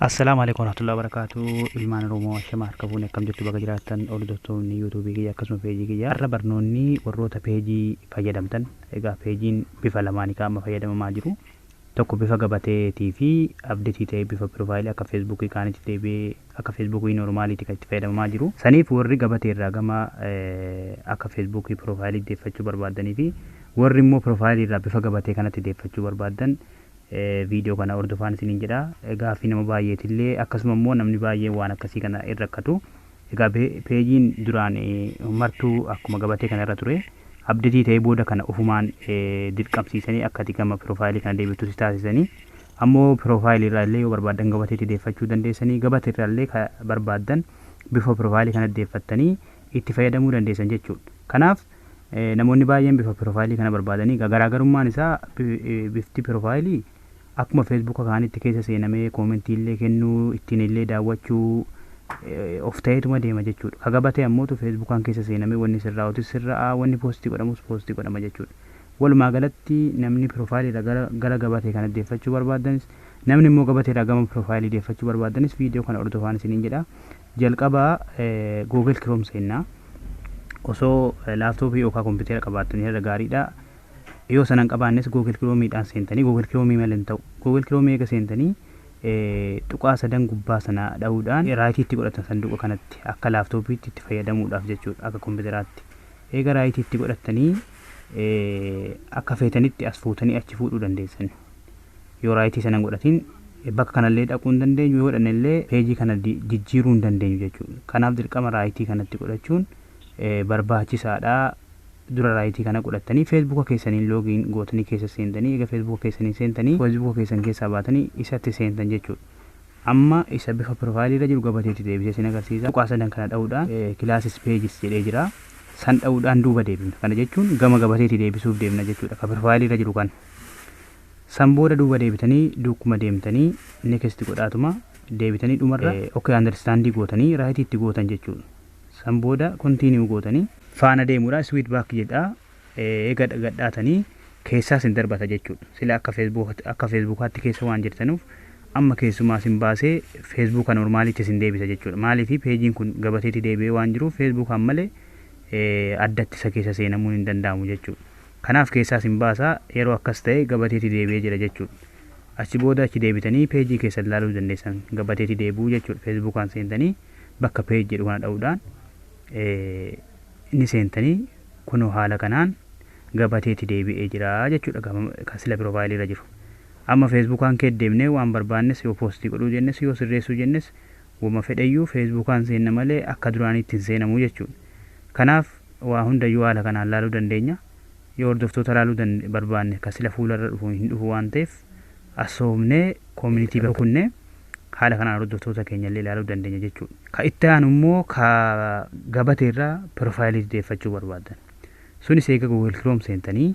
Assalaamu alaikum warahmatullahi wabarakatuh. Ilmaan Oromoo ashama harka fuune, akkam jirtu? Baga jiraattan. Hordoftoonni YouTubeii kiyya akkasuma peejii kiyya, har'a barnoonni warroota peejii fayyadamtan. Egaa peejiin bifa lamaanii kan amma fayyadamamaa jiru, tokko bifa gabateetii fi updateii ta'ee bifa profileii akka Facebookii kaanitti deebi'ee akka Facebookii normaliitti kan itti fayyadamamaa jiru. Saniif warri gabatee irraa gama akka Facebookii profileii deeffachuu barbaaddanii fi warri immoo profileii irraa bifa gabatee kanatti deeffachuu barbaaddan, viidiyoo kana hordofaan isiniin jedha. Gaaffii nama baay'eetillee, akkasuma immoo namni baay'een waan akkasii kana irra rakkatu. Egaa peejiin duraan martuu akkuma gabatee kana irra ture, updateii ta'ee booda kana ofumaan dirqamsiisanii akka ati gama profileii kana deebiftu si taasisanii. Ammoo profileii irraa illee yoo barbaaddan gabateetti deeffachuu dandeessanii, gabatee irraa illee barbaaddan bifa profileii kana deeffattanii itti fayyadamuu dandeessan jechuudha. Kanaaf namoonni baay'een bifa profileii kana barbaadanii, garaagarummaan isaa bifti profileii akkuma Facebooka kaanitti keessa seenamee commentii illee kennuu, ittiin illee daawwachuu of ta'eetuma deema jechuudha. Ka gabatee ammootu Facebookaan keessa seenamee wanni sirraa'utis sirra'a, wanni postii godhamus postii godhama jechuudha. Walumaa galatti namni profileiidha gara gabatee kana deeffachuu barbaadanis, namni immoo gabateedhaa gama profileii deeffachuu barbaadanis, viidiyoo kana hordofaan isiniin jedha. Jalqaba Google Chrome seennaa. Osoo laptopii yookaan kompiitara qabaattanii irra gaariidha. Yoo sanan qabaannes Google Chromeiidhaan seentanii, Google Chromeii malee hin ta'u. Google Chromeii eega seentanii, tuqaa sadan gubbaa sana dha'uudhaan rightiitti godhatan sanduuqa kanatti, akka laptopiitti itti fayyadamuudhaaf jechuudha, akka kompiitaraatti. Eega rightiitti godhattanii, akka feetanitti as fuutanii achi fuudhuu dandeessan. Yoo rightii sana godhatiin bakka kanallee dhaquu hin dandeenyu, yoo godhanne illee peejii kana jijjiiruu hin dandeenyu jechuudha. Kanaaf dirqama rightii kanatti godhachuun barbaachisaadha. Dura rightii kana godhattanii Facebooka keessaniin login gootanii keessa seentanii, eega Facebooka keessaniin seentanii, Facebooka keessan keessaa baatanii isatti seentan jechuudha. Amma isa bifa profileii irra jiru gabateetti deebisee isin agarsiisa. Tuqaa sadan kana dha'uudhaan classic pages jedhee jira. San dha'uudhaan duuba deebifna. Kana jechuun gama gabateetti deebisuuf deemna jechuudha. Ka profileii irra jiru kana. San booda duuba deebitanii, dukkuma deemtanii, next godhaatuma deebitanii, dhumarra okay understandii gootanii rightii itti gootan jechuudha. San booda continue gootanii faana deemuudha, switch back jedha. Eega gadhaatanii keessaa isin darbata jechuudha. Sila akka Facebookaatti keessa waan jirtanuuf amma keessumaa isin baasee Facebooka normalitti isin deebisa jechuudha. Maaliif? Peejiin kun gabateetti deebi'ee waan jiruuf Facebookaan malee addatti isa keessa seenamuun hin danda'amu jechuudha. Kanaaf keessaa isin baasaa, yeroo akkas ta'e gabateetti deebi'ee jira jechuudha. Achi booda achi deebitanii peejii keessan ilaaluu dandeessan, gabateetti deebi'uu jechuudha. Facebookaan seentanii bakka page jedhu kana dha'uudhaan inni seentanii, kunoo haala kanaan gabateetti deebi'ee jira jechuudha kan sila profileii irra jiru. Amma Facebookaan kee deemnee waan barbaannes yoo postii godhuu jennes, yoo sirreessuu jennes, wama fedhayyuu Facebookaan seenna malee akka duraaniitti hin seenamu jechuudha. Kanaaf waa hundayyuu haala kanaan laaluu dandeenya. Yoo hordoftoota laaluu barbaanne, kan sila fuularra dhufu hin dhufu waan ta'eef, asoomnee community rukunnee haala kanaan hordoftoota keenya illee ilaaluu dandeenya jechuudha. Ka itti aanu immoo ka gabateerraa profileii deeffachuu barbaadan. Sunis eega Google Chrome seentanii,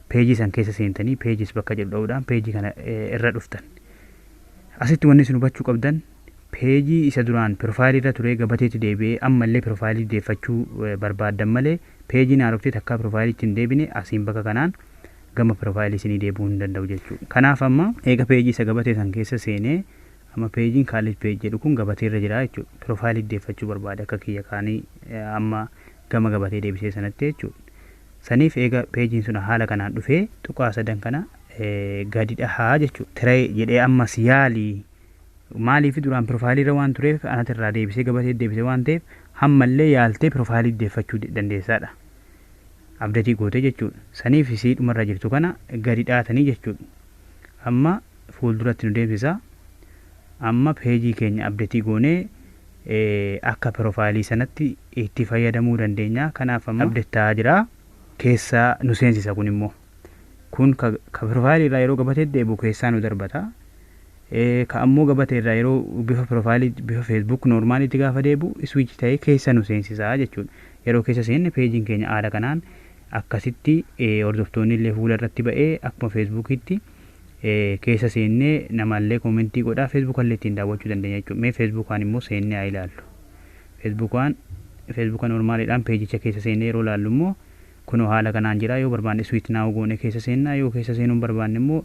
peejii san keessa seentanii, pages bakka jedhu dha'uudhaan peejii kana irra dhuftan. Asitti wanni isin hubachuu qabdan, peejii isa duraan profileii irra ture gabateetti deebi'ee ammallee profileii deeffachuu barbaaddan malee, peejiin haarofte takkaa profileiitti hin deebine asiin bakka kanaan gama profileii isinii deebi'uu hin danda'u jechuudha. Kanaaf amma eega peejii isa gabatee san keessa seenee, amma peejiin kaalid page jedhu kun gabatee irra jira jechuudha. Profileii deeffachuu barbaade akka kiyya kaanii amma gama gabatee deebisee sanatti jechuudha. Saniif eega peejiin sun haala kanaan dhufee, tuqaa sadan kana gadi dhahaa jechuudha. Try jedhee ammas yaalii. Maaliif? Duraan profileii irra waan tureef anati irraa deebisee gabatee deebisee waan ta'eef, hammallee yaaltee profileii deeffachuu dandeessaadha. Updateii gootee jechuudha. Saniif isii dhumarra jirtu kana gadi dhaatanii jechuudha. Amma fuulduratti nu deemsisa. Amma peejii keenya updateii goonee akka profileii sanatti itti fayyadamuu dandeenya. Kanaaf amma update ta'aa jira. Keessaa nu seensisa kun immoo. Kun ka profileii irraa yeroo gabatee deebi'u keessaa nu darbata. Ka ammoo gabatee irraa yeroo bifa profileii bifa Facebook normaliitti gaafa deebi'u switch ta'ee keessa nu seensisa jechuudha. Yeroo keessa seenne peejiin keenya haala kanaan akkasitti hordoftoonni illee fuula irratti ba'ee akkuma Facebookiitti keessa seennee namallee commentii godhaa, Facebookallee ittiin daawwachuu dandeenya jechuudha. Mee Facebookaan immoo seennee haa ilaallu. Facebooka normaliidhaan peejicha keessa seennee yeroo ilaallu immoo kunoo haala kanaan jira. Yoo barbaanne switch now goone keessa seennaa, yoo keessa seenuu hin barbaanne immoo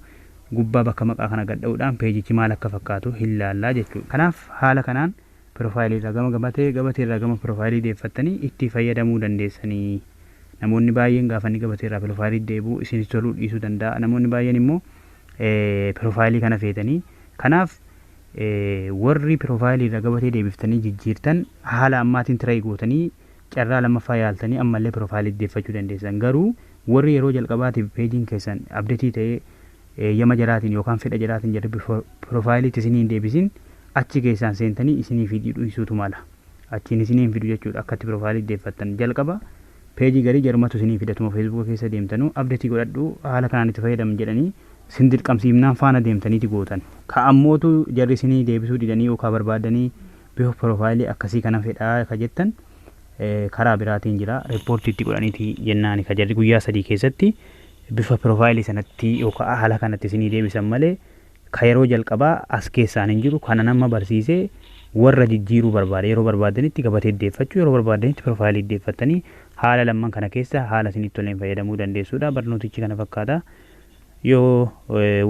Gubbaa bakka maqaa kana gad dha'uudhaan peejichi maal akka fakkaatu hin laallaa jechuudha. Kanaaf haala kanaan piroofaayilii irraa gama gabatee, gabatee irraa gama piroofaayilii deeffattanii itti fayyadamuu dandeessanii. Namoonni baay'een gaafa inni gabatee irraa piroofaayilii deebi'u isinis toluu dhiisuu danda'a. Namoonni baay'een immoo piroofaayilii kana feetanii. Kanaaf warri piroofaayilii irraa gabatee deebiftanii jijjiirtan haala ammaatiin try gootanii carraa lammaffaa yaaltanii ammallee piroofaayilii deeffachuu dandeessan. Garuu warri yeroo jalqabaatiif peejiin keessan update ta'ee eeyyama jalaatiin yookaan fedha jalaatiin jarri piroofaayiliitti isinii hin deebisin, achi keessaan seentanii isinii fidii dhiisuutu mala. Achiin isinii hin fidu jechuudha akkatti piroofaayilii deeffattan. Jalqaba peejii garii jarumatu isinii fidatuma Feesbuuka keessa deemtanuu update godhadhu, haala kanaan itti fayyadamu jedhanii sin dirqamsiifnaan faana deemtaniiti gootan. Ka ammootu jarri isinii deebisuu didanii yookaan barbaadanii bifa piroofaayilii akkasii kana fedhaa ka jettan, karaa biraatiin jira. Report itti godhaniiti jennaani ka jarri guyyaa 3 keessatti bifa piroofaayilii sanatti yookaan haala kanatti isinii deebisan malee, ka yeroo jalqabaa as keessaan hin jiru. Kana nama barsiisee warra jijjiiruu barbaade, yeroo barbaadanitti gabatee deeffachuu, yeroo barbaadanitti piroofaayilii deeffattanii haala lamman kana keessa haala isinitti toleen fayyadamuu dandeessuudha. Barnootichi kana fakkaata. Yoo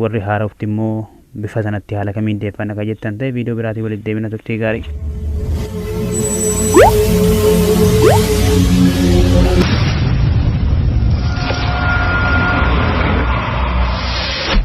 warri haarofti immoo bifa sanatti haala kamiin deeffanna ka jettan ta'e, viidiyoo biraatiin walitti deebina. Turtii gaarii.